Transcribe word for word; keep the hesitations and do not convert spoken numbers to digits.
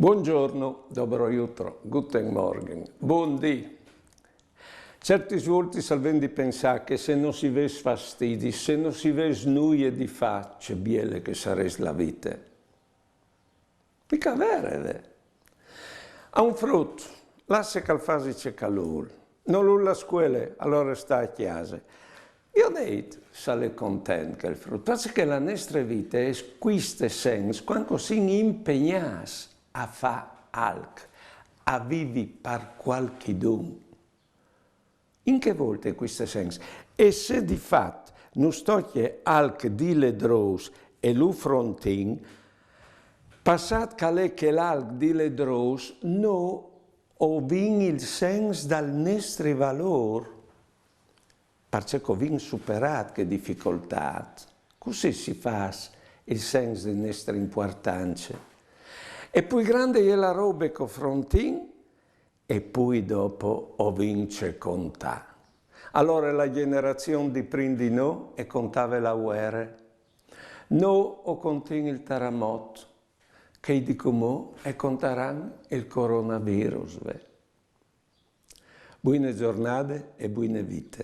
Buongiorno, dobro jutro, guten Morgen, buondì. Certis voltis al ven di pensâ che se no si vês fastidis, se no si vês nuie di fâ, ce biele che sarès la vite. Mica vere, ve? A un frut, lasse che al fasi ce che al vûl. Nol vûl lâ a scuele, alore al sta a cjase. Viodêt se al è content chel frut. Parcè che la nestre vite e je cuiste sens, cuant che o sin impegnâts a fâ alc, a vivi par cualchidun. In chê volte cuiste sens? E se di fat nus tocje alc di ledrôs e lu frontìn, passât che al è chel alc di ledrôs, nô o vin il sens dal nestri valôr, parcè che o vin superât chê dificoltât. Cussì si fâs il sens de nestre impuartance. E plui grande e je la robe che o frontìn, e plui dopo o vin ce contâ. Alore la gjenerazion di prin di nô e contave la vuere. Nô o contìn il taramot, chei di cumò e contaran il coronavirus, ve. Buine zornade e buine vite.